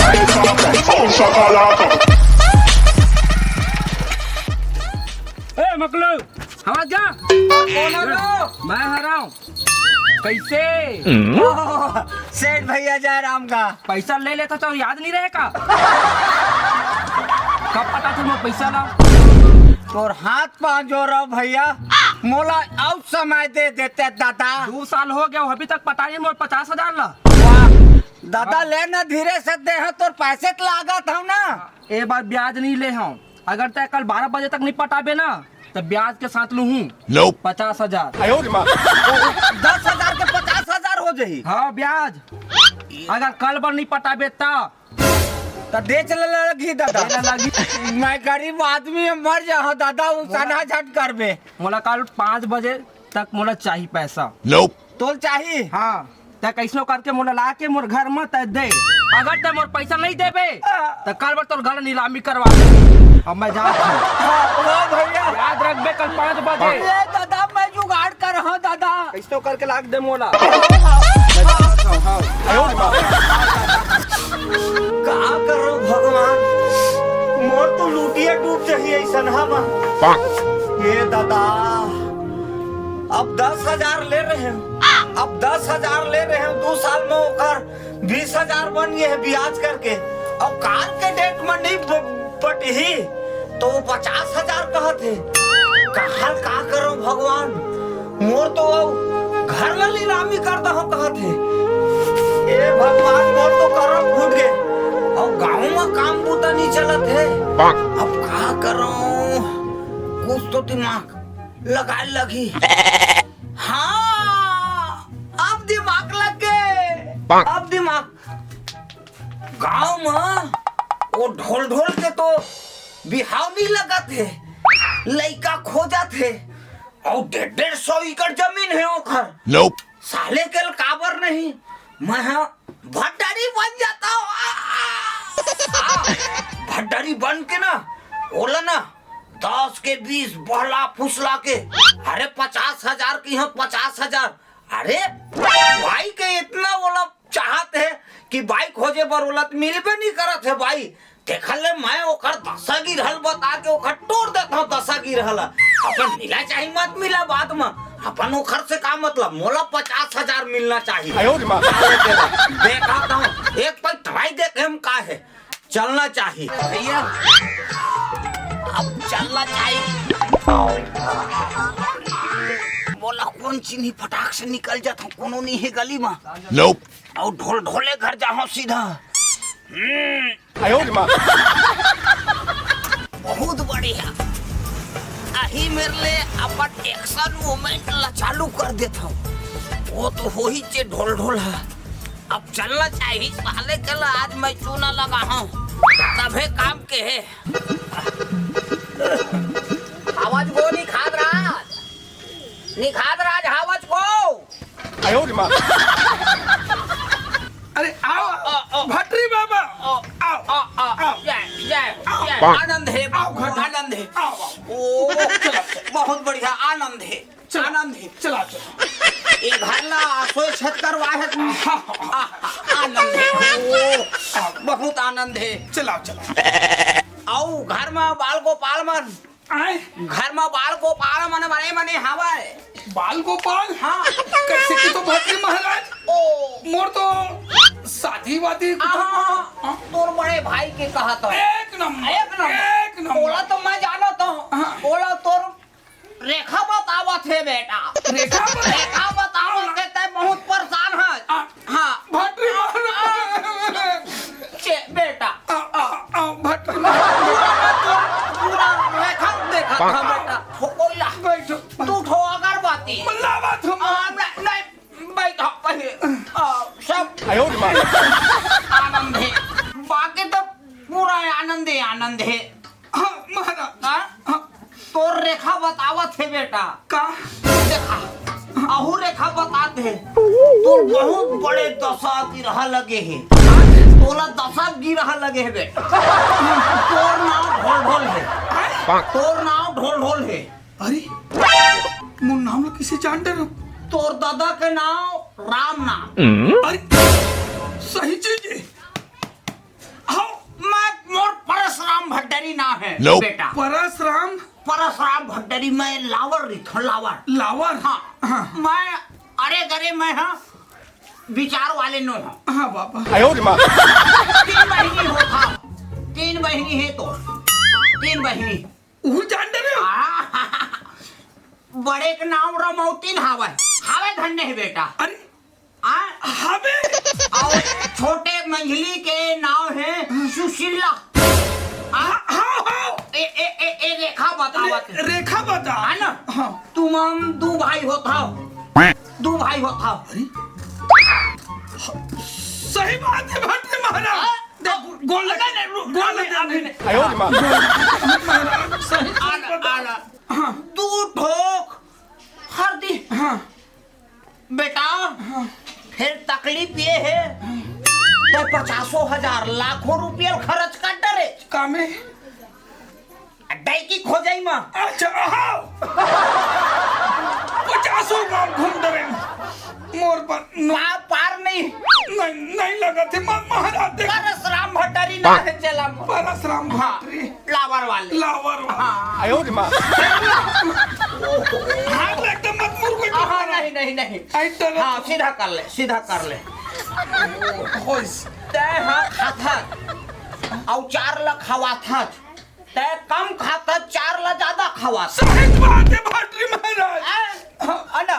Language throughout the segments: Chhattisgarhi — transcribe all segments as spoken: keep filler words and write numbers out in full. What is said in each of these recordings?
ए, मकलू, हवा जा। कौन हो तो? मैं हराऊं। कैसे? सेठ भैया जयराम का। पैसा ले लेता तो याद नहीं रहे का? कब पटा थे मोर पैसा ला? तोर हाथ पांव जोड़ो भैया, मोला अउ समय दे देते दादा। दो साल हो गया, अभी तक पटा नहीं मोर पचास हजार ला। वाह, दादा, ले ना, धीरे से दे, हाँ, तोर पैसे त लागत हव ना। ए बार ब्याज नहीं ले हव, अगर तय कल बारह बजे तक नहीं पटाबे ना, तो ब्याज के साथ लूहूं। Nope। पचास हजार। दस हजार के पचास हजार हो जाही। हाँ, ब्याज। अगर कल बर नहीं पटाबे त तो दे चले लगही दादा। दे लगही। मैं गरीब आदमी हूँ, मर जाहूँ दादा, उ सना झट करबे। मोला कल पाँच बजे तक मोला चाही पैसा। Nope। तोल चाही? हाँ, तै कैसनो करके मोला ला के मोर घर में तै दे। अगर तै मोर पैसा नहीं देबे, हाँ। तो कल बर तोर घर नीलामी करवा दे। अब मैं जात हूँ। हाँ, हाँ भैया। याद रखबे कल पाँच बजे। ए दादा, मैं जुगाड़ कर हूँ दादा। कैसनो करके लाग दे मोला। मैं जात हूँ, हाँ। का करो भगवान, मोर तो लुटिया डूब जाही ऐसन हवा। ए दादा, अब दस हजार ले रहे हैं, अब दस हजार ले रहे हैं, दो साल में ओकर बीस हजार बन गए हैं ब्याज करके, और कार के डेट में नहीं ब-, पटही तो वो पचास हजार कहत हे। कहल का करो भगवान, मोर तो वो घर ला नीलामी कर दहो कहत हे। ए भगवान, मोर तो करम फूट गे, और गाँव में काम बूता नहीं चलत हे। अब का करो, कुछ तो दिमाग लगा लगी। हाँ, अब दिमाग लग गे। अब दिमाग। गांव में वो ढोल ढोल के तो बिहाव नहीं लगत हे, लइका खोजत हे, और डेढ़ डेढ़ सौ एकड़ जमीन हे ओखर। Nope। साले के ल काबर नहीं, मैं हा भड्डारी बन जाता हूँ। आ, आ, आ, भड्डारी बन के ना, ओला ना, दस के बीस बहला फुसला के, अरे पचास हजार की, हाँ, पचास हजार। अरे बाइक के इतना ओला चाहत हे कि बाइक खोजे बर ओला त मिलबे नहीं करत हे भाई। देखल ले, मैं ओखर दशा गिरहल बता के ओखर टोर देता हूँ, दशा गिरहल। अपन मिला चाहे मत मिला बाद में, अपन ओखर से का मतलब, मोला पचास हजार मिलना चाहिए। आयो रे माँ। देखा था एक पल ट्राई देखे हम का हे। चलना चाहिए भैया, अब चलना चाहिए। मोला कौन चिन्ही, फटाक से निकल जात हूँ, कोनो नहीं है गली में। Nope। और ढोल ढोले घर जाहूँ सीधा। हम्म। आयो रे माँ। बहुत बढ़िया। अही मेरे ले अपन एक्शन मूवमेंट ला चालू कर देत हूँ। वो तो हो ही चे ढोल ढोल है। अब चलना चाहिए, साले के ला आज मैं चूना लगा हूँ, तभे काम के है। आवाज को निखात राज, निखात राज आवाज को। आयो रे माँ। अरे आओ, आ, आ। भट्टरी बाबा, आ, आओ, आ, आ, आओ। जय, जय, आओ। जय, आनंद है, आओ, घर में। आनंद है। आओ, आओ। ओ, चलो, चलो। बहुत बढ़िया, आनंद है। चलो, आनंद है। चला, चला। ये घर ला सोए छत करवा है। हाँ, हाँ, हाँ। आ, आनंद है। ओ, बहुत आनंद है। चला, चला। आओ, घर में बाल गोपाल मन। आए? घर में बाल गोपाल मन बने, बने हवय। बाल गोपाल? हाँ। कैसे की तो भट्टरी महाराज? ओ। मोर तो शादी वादी आ, हाँ, हाँ, हाँ। हाँ? तोर बड़े भाई के कहा तो। एक नंबर, एक नंबर। एक नंबर। ओला तो मैं जानत हूँ। हाँ। ओला तोर रेखा बतावत हे बेटा। रेखा बता- रेखा बतावत हे, तै बहुत परेशान है। आ, हाँ। भट्टरी आ, महाराज। आ, चे, बेटा। आ, आ, आ, भट्टरी महाराज। पूरा रेखा देखत था बेटा। हो कोई ला। बैठो। तू ठो अगरबत्ती। मल्ला बात हम। आ, नहीं, नहीं, बैठो पहले। आ, सब आयो रे माँ। आनंद है। बाकी तो पूरा आनंद है, आनंद है। हाँ, महाराज। हाँ? हाँ। तोर रेखा बतावत हे बेटा। का? देखा, अहू रेखा बतात हे। तोर बहुत बड़े दशा गिरहा लगे हे। तोला दशा गिरहा लगे हे बेटा। तोर नाव ढोल ढोल हे। तोर नाव ढोल ढोल हे। अरे, मोर नाम ला किसे जान डर? तोर दादा के नाव राम नाम। अरे, सही चीज हे। भट्टरी नाव हे, Nope. बेटा। परसराम? परसराम भट्टरी, मैं लावर रहिथों, लावर। लावर? हाँ। हाँ। मैं, अरे गरे, मैं, हाँ, विचार वाले नो हँव। हाँ बाबा। तीन बहिनी होत हँव, तीन बहिनी हे तो, तीन बहिनी। उहू जान डरे? हाँ। बड़े के नाव रमौतिन हावय, हावय धन्य हे बेटा। अरे, आ? हावे। अउ छोटे मंझली के नाव हे सुशीला। आ? हाँ, हाँ। ए, ए, ए, ए, रेखा बतावत हे। रे-, रेखा बता। हे ना? हाँ। तुम हम दू भाई होत हव। दू भाई होत हव। अरे? सही बात हे भट्टरी महाराज। हाँ। देख, गोड़ लग, नहीं, नहीं, रुक, गोड़ अभी लग नहीं, अभी नहीं। आयो रे माँ। गोड़ लग, महाराज, सही, सही आला, बता। आला। हाँ। दू ठोक हरदी। हाँ। बेटा, हाँ। फेर तकलीफ ये हे, तैं पचासो हजार, लाखों रुपया खर्च कर डरे। का में? डैकी खोजई म। अच्छा, हाँ। पचासो गाँव घूम डरे। मोर पर नो-, पा-, पार नहीं। नहीं, नहीं लगत हे, म-, महाराज देख। परसराम भट्टरी नाव हे चेला म। परसराम हाँ। भट्टरी। लावर वाले। लावर वाले। हाँ। आयो रे माँ। हाथ ले एकदम मत मुड़ कोई हाँ, हाँ, नहीं, नहीं, नहीं। ऐसा ना। हाँ, सीधा कर ले, सीधा कर ले। होइस। तैं हा खाथस, अउ चार ला खवाथस। तैं कम खाथस, चार ला जादा खवाथस। सही बात हे, भट्टरी महाराज। हैं? हाँ, है ना?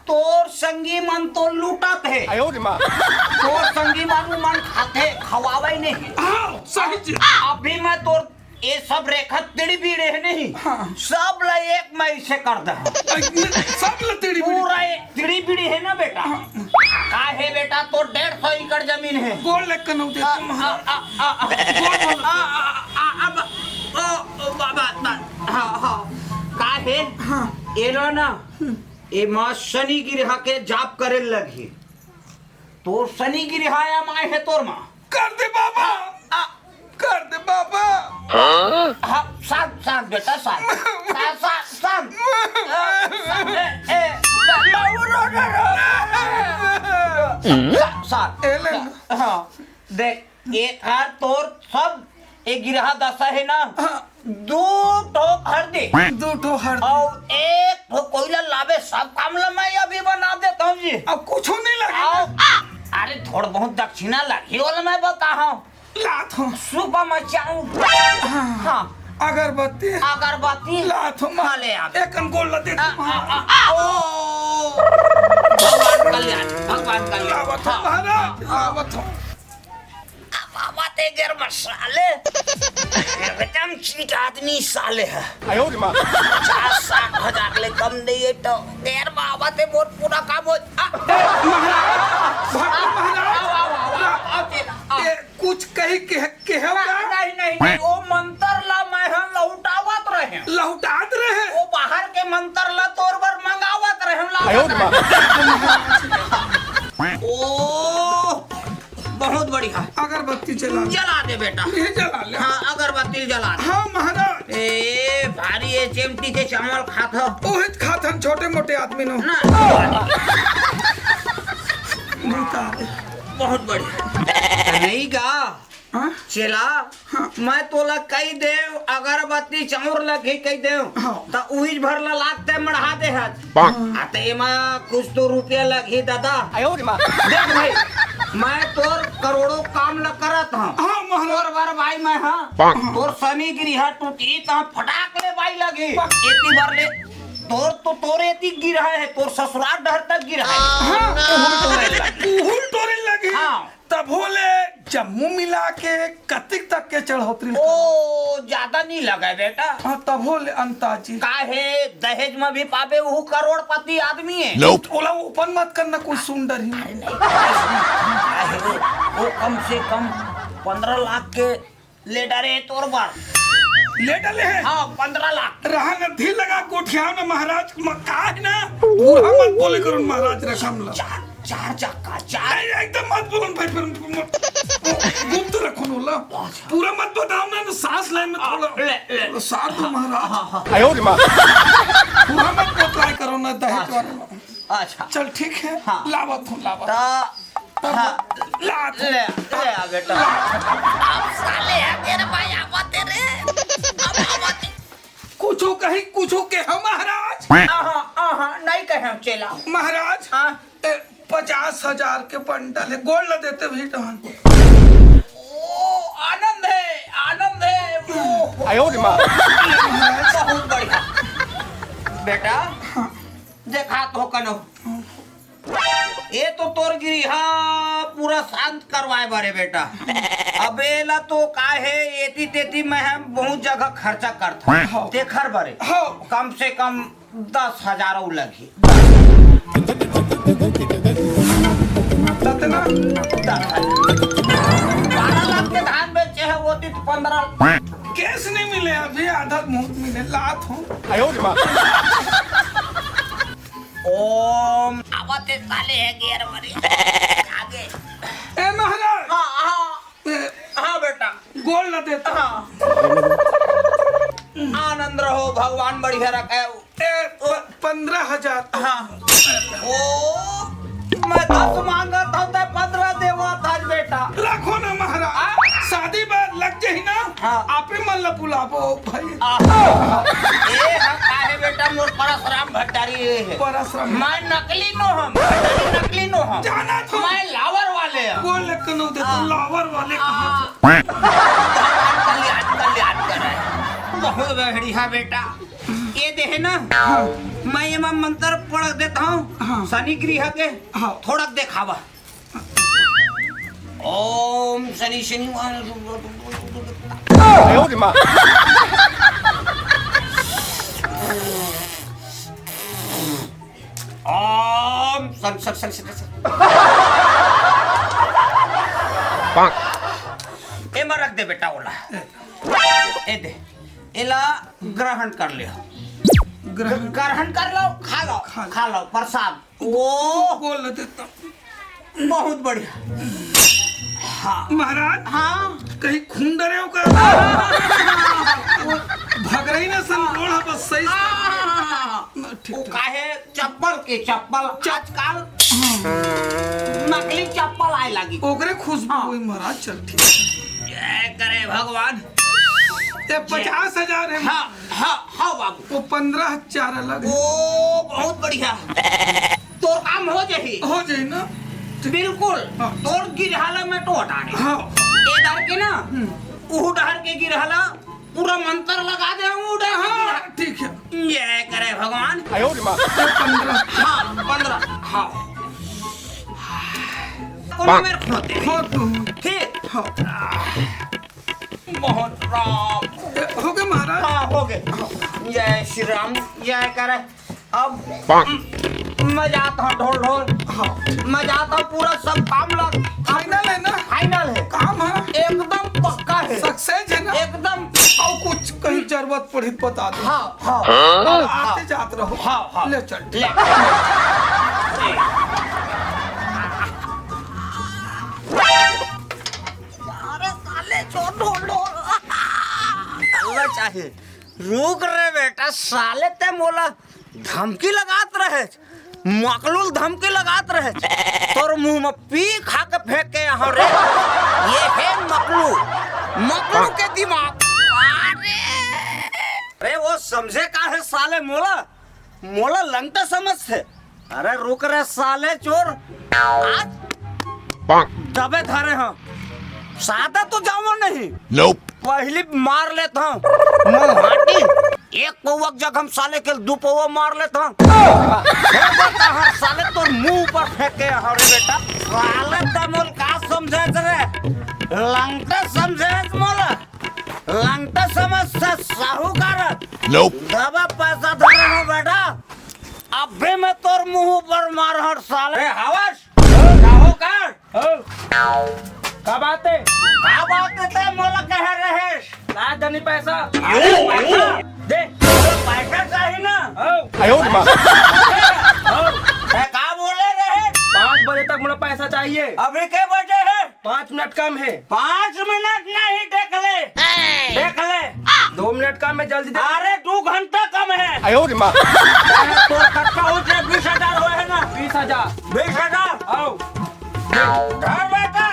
तोर संगी मन तो लूटत हे। आयो रे माँ। तोर संगी मन, मन खाथे, खवावय नहीं। हाँ, सही चीज। अभी मैं तोर ये सब रेखा तिड़ी बीड़े हे नहीं, हाँ। सब ला एक मैं इसे कर दे। सब ला तिड़ी बीड़ी। पूरा एक तिड़ी बीड़ी हे ना बेटा। हाँ। का हे बेटा, तोर डेढ़ सौ एकड़ जमीन हे। गोड़ लग के नौ दे आ, तुम, आ, हाँ। आ, आ, आ, गोड़ बोल। आ, आ, आ, आ, अब, ओ, ओ, बा-, बा-, बा-, हाँ, हाँ। का हे? हाँ। एला ना, हम्म। एमा शनि गिरहा के जाप करे लगही। तोर शनि गिरहा आय हे तोर मा। कर दे बाबा। आ। कर दे बाबा। हाँ, शांत, शांत बेटा, शांत। शांत, शांत, शांत। आ, शांत, ए, ए, रो, रो, रो, रो। शांत, शांत। एले। हाँ, देख, एक हार तोर सब ए गिरहा दसा हे ना, हाँ। दू ठो हरदी। दू ठो हरदी। अउ एक ठो कोइला लाबे, सब काम ला मैं अभी बना देत हँव जी। अब कुछू नहीं लगे। अउ, अरे थोड़ बहुत दक्षिणा लगही, ओला मैं बताहूँ। लात हँव। सुबह में जाऊँ। हाँ। हाँ। अगरबत्ती। अगरबत्ती। लात हँव। हाँ, ले आ। एक अंगोल ला दे आ, दे। आ, आ, आ, ओ, भगवान कल्याण, भगवान कल्याण। लावत हँव हाँ। महाराज, लावत हँव। बाबा ते गर मसाले, एकदम चीट आदमी साले हे। आयो रे माँ। पचास साठ हजार ले कम नहीं हे तो गर बाबा ते मोर पूरा काम हो। आ, ए, महाराज, भक्त महाराज, आओ, आओ, आओ, आओ, आओ, आओ, आओ। ए, कुछ कही के, के हो ना, ना? नहीं, नहीं, नहीं, वो मंत्र ला मैं हम लहुटावत रहे। लहुटात रहे? वो बाहर के मंत्र ला तोर बर मंगावत रहे हम लावत आयो रे माँ। रहे। ओ, बहुत बढ़िया। अगरबत्ती जला ले। जला दे बेटा। ये जला ले। हाँ, अगरबत्ती जला दे। हाँ, महाराज। ए, भारी एच एम टी के चावल खात हो। ओहित खात हन छोटे मोटे आदमी नो। ना। बता दे। बहुत बढ़िया। नहीं गा। हाँ? चेला, हाँ। मैं तोला कही देव, अगरबत्ती चाउर लगही कही देव, हाँ। त उहीच भर ला लागते मढ़ा दे हस। हाँ। आ त एमा कुछ तो रुपया लगही दादा। आयो रे माँ। देख भाई, मैं तोर करोड़ों काम ला करत हँव। हाँ, महाराज। तोर बर भाई मैं, हाँ। हाँ। तोर शनि गिरहा टूटही त फटाक ले बाई लगही। एती बर ले, तोर तो तोर एती गिरहा हे, तोर ससुराल डहर तक गिरहा हे। हाँ। उहू टोरे लगही। उहू टोरे लगही। हाँ। तभो ले जम्मो मिला के कतिक तक के चढ़ौतरी ओ, ज्यादा नहीं लगे बेटा। हाँ, तभो ले अंताजी। काहे दहेज में भी पाबे उहू करोड़पति आदमी हे। Nope। ओला open मत करना, कोई सुन डरही। अरे नहीं, काहे वो, वो कम से कम पन्द्रह लाख के ले डरे तोर बर। ले डरे हे? हाँ, पन्द्रह लाख। रहा न, धीर लगा, गोठियाव न महाराज, म-, का हे ना? बूढ़ा मत बोले करो न महाराज रकम ला। चार, चार चक्का, चार। नहीं, एकदम मत बोलो न भाई, फिर म-, गुप्त रखो न ओला। अच्छा। पूरा मत बताओ ना, न सांस ले मत आ, थोड़ा। ले, ले। थोड़ा साथ दो महाराज। हाँ, हाँ। आयो रे माँ। पूरा मत बताया करो ना दहेज अच्छा। वाले में। अच्छा। चल ठीक हे, हाँ। लावत हँव, लावत हँव। त हाँ। लात। ले, ले आ बेटा। अब साले है तेरे भाई आवा तेरे। कहीं कुछू केहे महाराज? आहा, आहा, नहीं कहे चेला। महाराज, हाँ। ए, पचास हजार के बंडल हे, गोड़ ल देते भी डहन। ओ, आनंद हे, आनंद हे। ओ, आयो रे माँ। बहुत बढ़िया। बेटा, हाँ। देखा तो कनो। ये तो तोर गिरिहा पूरा शांत करवाए बरे बेटा। अब एला तो का हे, एती तेती मैं हम बहुत जगह खर्चा करथन। हाँ। तेखर बरे। हाँ। कम से कम दस हजार अउ लगही। कतना? दस हजार। बारह लाख के धान बेचे हे, वो ती तो पन्द्रह। कैश नहीं मिले अभी, आधा बहुत मिले, लात हूँ। आयो रे माँ। ओम आवत हे साले हे गेर मरी। आगे। ए महाराज। हाँ, हाँ। ए, हाँ बेटा। गोड़ ल देता। हाँ। आनंद रहो, भगवान बढ़िया रखे। ए, प-, पन्द्रह हजार। हाँ। ओ, मैं दस मांगत हूँ, तैं पन्द्रह देवत हस बेटा। रखो ना महाराज, हाँ। शादी बर लग जाही ना, हाँ। आपे मन ला बुलाबो भाई। आहा। ए, हम काहे बेटा, मोर परसराम भट्टारी हे। परसराम। मैं नकली नो हम, भट्टारी नकली नो हम। जाना तो। मैं लावर वाले हम। बोल ले कनो दे तो हाँ। लावर वाले कहाँ हाँ। भगवान कल्याण, कल्याण करे। बहुत बढ़िया बेटा। ये देहे ना, हाँ। मैं एमा मंत्र पढ़ देता हूँ। हाँ। शनि गृह के हाँ। थोड़ा देखावा। ओम शनि शनिवार। ओम शनि शनि शनि शनि शनि। एमा रख दे बेटा ओला। ए दे, एला ग्रहण कर ले। ग्रहण। ग्रहण कर लो, खा लो, खा लो। खा लो प्रसाद। ओ। बोल देता। बहुत बढ़िया। हाँ। महाराज। हाँ। कहीं खून डरे हो का? हाँ। भगरई ने सन गोड़ ह बस सही। हाँ। ठीक, वो ठीक। काहे चप्पल के चप्पल चप- आजकल नकली चप्पल आए लगी। ओकरे खुशबू हाँ। हुई महाराज, चल ठीक। जय करे भगवान। ये पचास हजार है। हाँ, हाँ, हाँ बाबू। वो पन्द्रह हजार अलग है। ओ, बहुत बढ़िया। तोर काम हो जाही। हो जाही ना? बिल्कुल। हाँ। तोर गिरहाला में तो हटा दे। हाँ। ए डहर के ना, हम्म। उहू डहर के गिरहाला पूरा मंत्र लगा दे हम उड़ा। हाँ, ठीक है। जय करे भगवान। आयो रे माँ। पन्द्रह। हाँ, पन्द्रह। हाँ। कोनो मेरे खोते। खोद दूँ। ठीक। हाँ। बहुत राम। हो गए महाराज? हाँ, हो गए। जय श्री राम, जय करे। अब पाक। मैं जाता हूँ ढोल ढोल। हाँ। मैं जाता हूँ, पूरा सब काम लग। Final है ना? Final है। काम है। एकदम पक्का है। Success है ना? एकदम। और कुछ कहीं जरूरत पड़ी तो बता दो। हाँ, हाँ। हाँ? और आते जात रहो। हाँ, हाँ। ले चल। ले। अरे साले चोर ढोल ढोल। अल्लाह चाहे। रुक रे बेटा, साले ते मोला धमकी लगात रहे, मकलू ल धमकी लगात रहे। तोर मुंह में पी खा के फेंक के यहाँ रे। ये है मकलू, मकलू के दिमाग। अरे, अरे वो समझे का है साले मोला, मोला लंगटा समझथे। अरे रुक रे साले चोर, आज पाक। दबे धरे हंव, सादा तो जावंव नहीं। Nope। पहली मार लेत हंव, मुंह हाटी। एक पौवा के जगह हम साले के दू पौवा मार लेत हंव। फेर बता हर साले तोर मुंह ऊपर फेंक के हंव रे बेटा। साले ते मोला का समझे रे? लंगटे समझे मोला? लंगटे समझ से साहूकार। Nope। दबा पैसा धरे हंव बेटा। अबे मैं तोर मुंह ऊपर मार हंव साले। ए, हवस? साहूकार? हो। का बात है? का बात है ते मोला कहे रहेस? ला दनी पैसा। अरे पैसा? दे। पैसा चाहिए ना? हो। आयो रे माँ। हो। ते का बोले रहे? पाँच बजे तक मोला पैसा चाहिए। अभी के बजे है? पाँच मिनट कम है। पाँच मिनट नहीं, देख ले। देख ले। दो मिनट कम है, जल्दी दे। अरे, दो घंटा कम है। आयो रे माँ। अरे, तो खर्चा हो जाए, बीस हजार हुआ है ना? बीस हजार। बीस हजार। आओ। धर बेटा,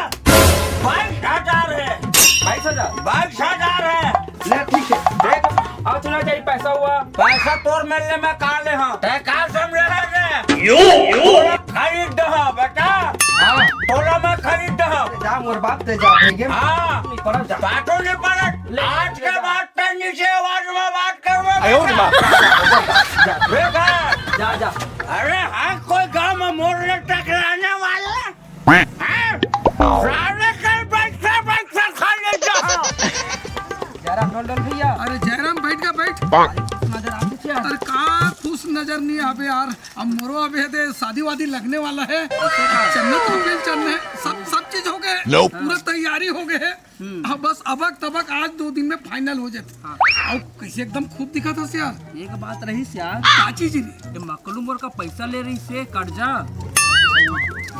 बाईस हजार है। बाईस हजार? बाईस हजार है। ले, ठीक है। देख, अब सुना चाहिए, पैसा हुआ। ले मैं का ले हंव? तैं का समझे हस रे? यो, यो। तोला खरीद दे हंव, बेटा। हाँ। तोला मैं खरीद दे हंव। जा, मोर बाप दे जा, भेगे। हाँ। नहीं पड़ा, जा। बातों नहीं पड़ा। ले, आज ले के जा। बाद तैं नीचे आवाज में बात करबे, आयो रे बेटा। बाप। जा, जा, जा। बेटा। जा, जा। अरे हाँ, कोई गांव में मोर ले टकराने वाला? हाँ? साले कल बैठे बैठे खा लेता हूँ। जयराम, डोल, डोल भैया। अरे जयराम, बैठ जा, बैठ। नजर आती क्या? अरे का खुश नजर नहीं आवे यार। अब मोरो अबे दे शादी वादी लगने वाला है। चन्ना तो बिल चन्ना है, सब, सब चीज हो गए। Nope। पूरा तैयारी हो गए है। हम्म। हाँ, बस अबक तबक आज दो दिन में final हो जाते। हाँ। अउ कैसे एकदम खूब दिखत हस यार। एक बात रहिस यार। का चीज रे? ये मकलू मोर का पैसा ले रहिस हे कर्जा।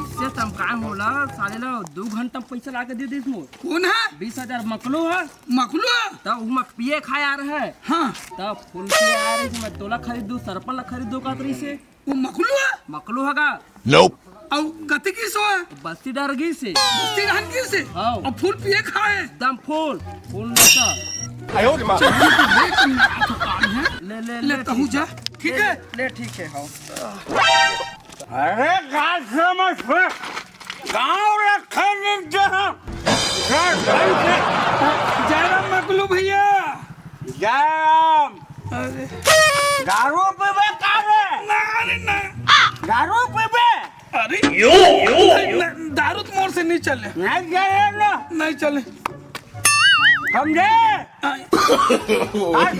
इससे तम काय होला, साले ला दो घंटा में पैसा ला के दे दिस मोर। कौन है? बीस हजार मकलू है। मकलू है? तब वो मक पिए खाए आ रहा है। हाँ। तब फोन किए आ रही कि मैं तोला खरीद दूँ, सरपल ला खरीद दूँ, कहत रहिस हे। वो मकलू है? मकलू है का? Nope। अउ कति गिस हो? बस्ती डर गिस हे। बस्ती डहन गिस हे? हाँ। अउ फूल पिए खाए? एकदम फूल, फूल नशा। आयो रे माँ। चल, ठीक है, ले, तुम आ तो काम है। ले, ले, ले, ले, तहू ठीक जा। है। ठीक ले, है? ले, ठीक है, हाँ। अरे, का समझ पे गाँव रखे नहीं जहाँ। जय राम मकलू भैया। जय राम। अरे। दारू पीबे का रे? ना, अरे ना। दारू पीबे? अरे। यो, यो, नहीं, यो। नहीं, दारू तो मोर से नहीं चले। नहीं चले ना। नहीं चले। समझे? नहीं।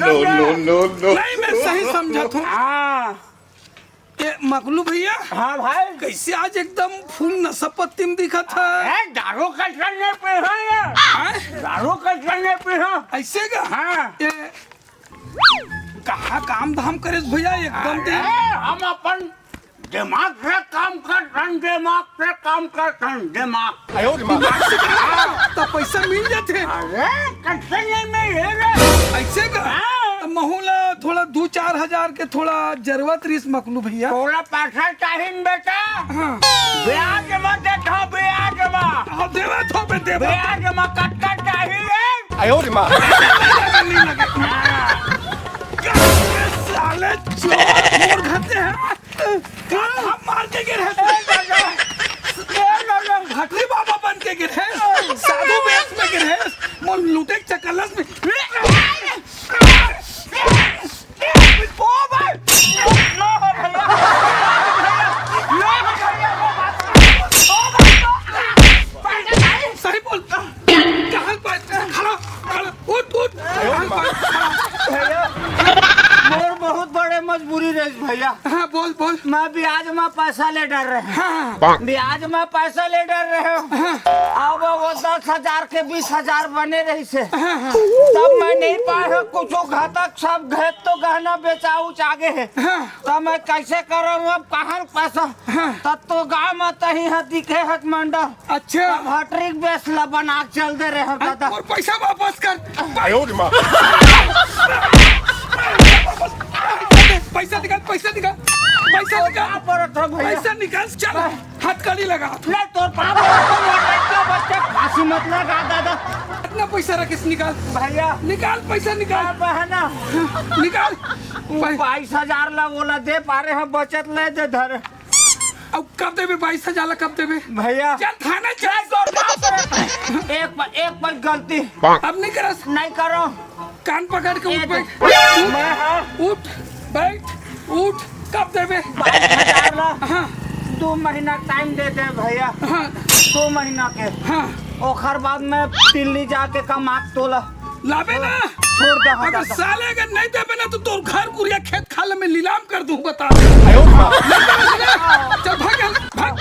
No, no, no, no। नहीं, मैं सही समझा था। हाँ। ए, मकलू भैया। हाँ भाई। कैसे आज एकदम फुल नशा पत्ती में दिखत है? ए, दारू कतरा नहीं पीहा यार। हाँ? दारू कतरा नहीं पीहा। ऐसे का? हाँ। ए, कहाँ काम धाम करेस भैया एकदम ते? अरे, हम अपन दिमाग से काम करथन, दिमाग से काम करथन, दिमाग। आयो रे माँ। दिमाग से काम करथन, तो पैसा मिल जाथे। अरे, कैसे नहीं मिले रे? ऐसे का? हाँ। तो महू ला थोड़ा दू चार हजार के थोड़ा जरूरत रहिस मकलू भैया। तोला पैसा चाहिए न बेटा? हाँ। ब्याज म देथव, ब्याज म। हाँ, देवत हो बे, देवत। ब्याज म कतका चाहिए? आयो रे माँ। नहीं लगे। साले चोर, मोर घर से है। का हम मार के गिरे? भटरी बाबा बन के गिरे, साधु वेश में गिरे, मोर लूटे के चकलस में। ओ भाई! सही बोलता। कहाँ पर? खड़ा, खड़ा, उठ, उठ। भैया, मोर बहुत बड़े मजबूरी रहिस भैया। हाँ, बोल, बोल। मैं ब्याज में पैसा ले डर रहे हँव। हाँ। ब्याज में पैसा ले डर रहे हँव। हाँ। अब वो दस हजार के बीस हजार बने रहिस हे। हाँ, हाँ। तब मैं नहीं पाए हँव कुछ, घर तक सब घर तो गहना बेचा उचा गे हे। हाँ। तब मैं कैसे करँव अब, कहाँ पैसा? हाँ। तब तो गाँव में तहीं ह दिखे हत मंडल। अच्छा। तब भटरी के बेस ला बना के चल दे रहे हँव अरे, दादा। मोर पैसा वापस कर। आयो रे माँ। पैसा निकाल, पैसा निकाल, पैसा निकाल। कहाँ पर था भैया? पैसा निकाल, चल, हथकड़ी लगा। ले, तोर पाँव पड़त हँव, बच्चा, फांसी मत लगा दादा। इतना पैसा रखिस, निकाल। भैया। निकाल, पैसा निकाल। हाँ, बहना। निकाल। वो बाईस हजार ला ओला दे पारे हँव, बचत ले दे धर। अब कब देबे बाईस हजार ला, कब देबे? भैया। चल थाना चल। नहीं, तोर बाप रे। एक पर, एक पर गलती। अब नहीं करस। नहीं करो। कान पकड़ के ए उठ, बैठ। मैं हाँ। उठ, बैठ, उठ। कब देबे? बाईस हजार ला। हाँ। दो महीना टाइम दे दे भैया। हाँ। दो महीना के। हाँ। ओखर बाद मैं दिल्ली जाके कमा के तोला लाबे ना। छोड़ दे, हटा अगर दे। साले अगर नहीं देबे ना, तो तोर घर कुरिया खेत खाल में नीलाम कर दूँ, बता। आयो माँ। चल भाग, भाग।